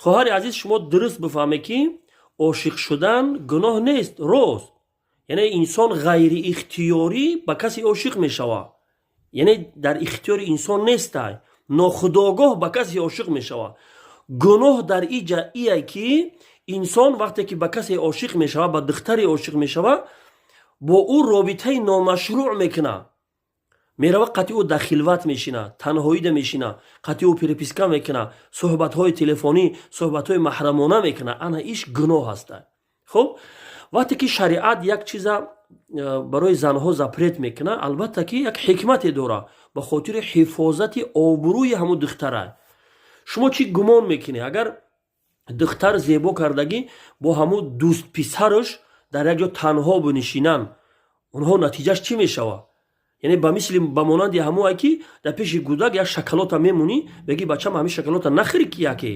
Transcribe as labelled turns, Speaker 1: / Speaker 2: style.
Speaker 1: Хоҳари азиз, шумо дуруст бифаҳмед, ки ошиқ шудан гуноҳ нест. Рост, яъне инсон ғайриихтиёрӣ ба касе ошиқ мешавад, яъне дар ихтиёри инсон нестай, нохудогоҳ ба касе ошиқ мешавад. Гуноҳ дар иҷа ие, ки инсон вақте ки ба касе ошиқ мешавад, ба духтаре ошиқ мешавад, бо ӯ робитаи номашрӯъ мекунад, мерава, қати ӯ дар хилват мешина, танҳоида мешина, қати ӯ переписка мекуна, суҳбатҳои телефонӣ, суҳбатҳои маҳрамона мекуна. Ана иш гуноҳ ҳаста. Хуб, вақте ки шариат як чиза барои занҳо запрет мекуна, албатта ки як ҳикмате дора, ба хотири ҳифозати обрӯи ҳамун духтара. Шумо чӣ гумон мекунед, агар духтар зебо кардагӣ бо ҳамун дӯстписараш дар як ҷо танҳо бинишинанд онҳо, натиҷаш чӣ мешавад? Яъне ба мисли, ба монанди ҳамое, ки дар пеши кӯдак як шоколота мемонӣ, беги: «Бачам, ҳамин шоколота нахӯри», ки яке